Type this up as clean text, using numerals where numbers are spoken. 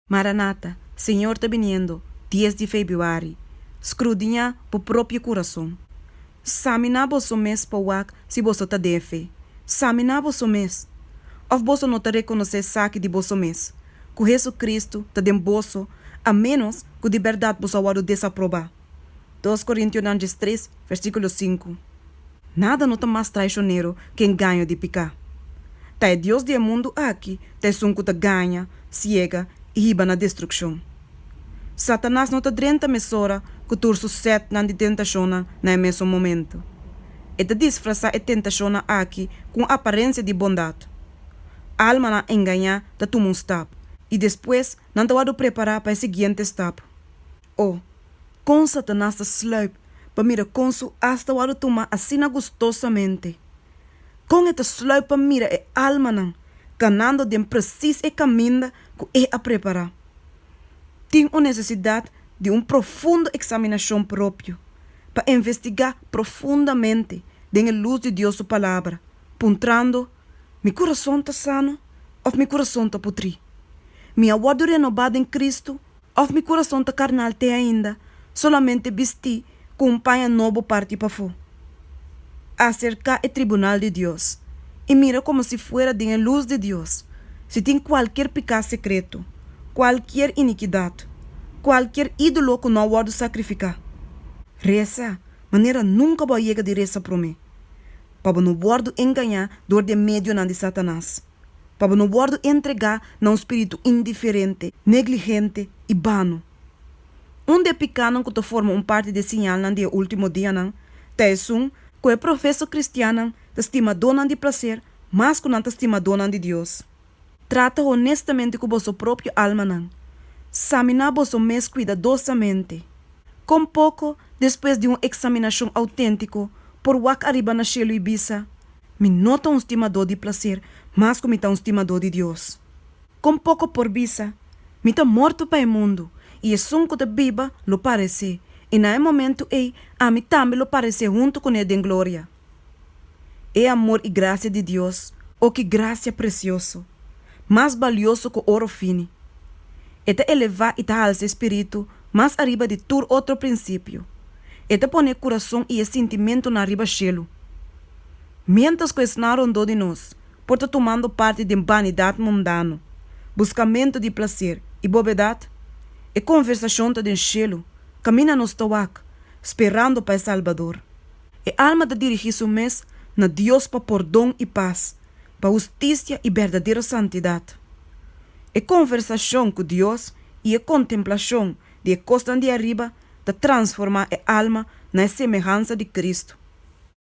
Maranatha, Señor ta biniendo, dies di febrüari Skrudiñá bo propio kurason. Saminá boso mes pa wak si boso ta den e fe. Saminá boso mes! Òf boso no ta rekonosé esaki di boso mes, ku Hesu-Kristu ta den boso, a ménos ku di bèrdat boso a wòrdu desaprobá? Dos Korintionan 13, versíkulo sinku. Nada no ta mas traishonero ku engaño di piká. Ta e dios di e mundu aki ta esun ku ta gaña, siega i hiba na destrukshon. Satanas no ta drenta mesora ku tur su sètnan di tentashonnan na e mesun momento. E ta disfrasá e tentashonnan aki ku un aparensia di bondat. Almanan engañá ta tuma un stap, i despues nan ta wòrdu prepará pa e siguiente stap. O, kon Satanas ta sluip pa mira kon su as ta wòrdu tumá asina gustosamente! Kon e ta sluip pa mira e almanan kanando den presis e kaminda ku e a prepará! Tin un nesesidat di un profundo eksaminashon propio, pa investigá profundamente den e lus di Dios su Palabra, puntrando, Mi kurason ta sano òf mi kurason ta putrí? Mi a wòrdu renobá den Kristu Òf mi kurason ta karnal te ainda, solamente bistí ku un paña nobo parti pafó? Aserká e tribunal di Dios i mira komo si fuera den e lus di Dios, si tin kualkier piká sekreto, kualkier inikidat, kualkier ídolo ku no a wòrdu sakrifiká. Resa manera nunka bo a yega di resa promé, pa bo no wòrdu engañá dor di e medionan di Satanas. Pa bo no wòrdu entregá na un spiritu indiferente, negligente i bano. Un di e pikánan ku ta forma un parti di e siñalnan di e último dianan ta esun ku e profeso kristiannan ta stimadónan di plaser mas ku nan ta stimadónan di Dios. Trata honestamente ku boso propio almanan. Saminá boso mes kuidadosamente. Kon poko, despues di un eksaminashon outéntiko, por wak ariba na shelu i bisa, Mi no ta un stimadó di plaser mas ku mi ta un stimadó di Dios. Kon poko por bisa, Mi ta morto pa e mundu, i esun ku ta biba lo paresé, i na e momentu ei ami tambe lo paresé huntu kuné den gloria. E amor i grasia di Dios, o ki grasia presioso! Mas balioso ku oro fini. E ta elevá i ta halsa e spiritu mas ariba di tur otro prinsipio. E ta pone e kurason i e sintimentunan riba shelu. Miéntras ku esnan rondó di nos por ta tumando parti den banidat mundano, buskamentu di plaser i bobedat, e konversashon ta den shelu, kaminda nos ta wak, sperando pa e Salbador. E alma ta dirigí su mes na Dios pa pordon i pas, pa hustisia i berdadero santidat. E konversashon ku Dios i e kontemplashon di e kosnan di ariba ta transformá e alma na e semehansa di Kristu.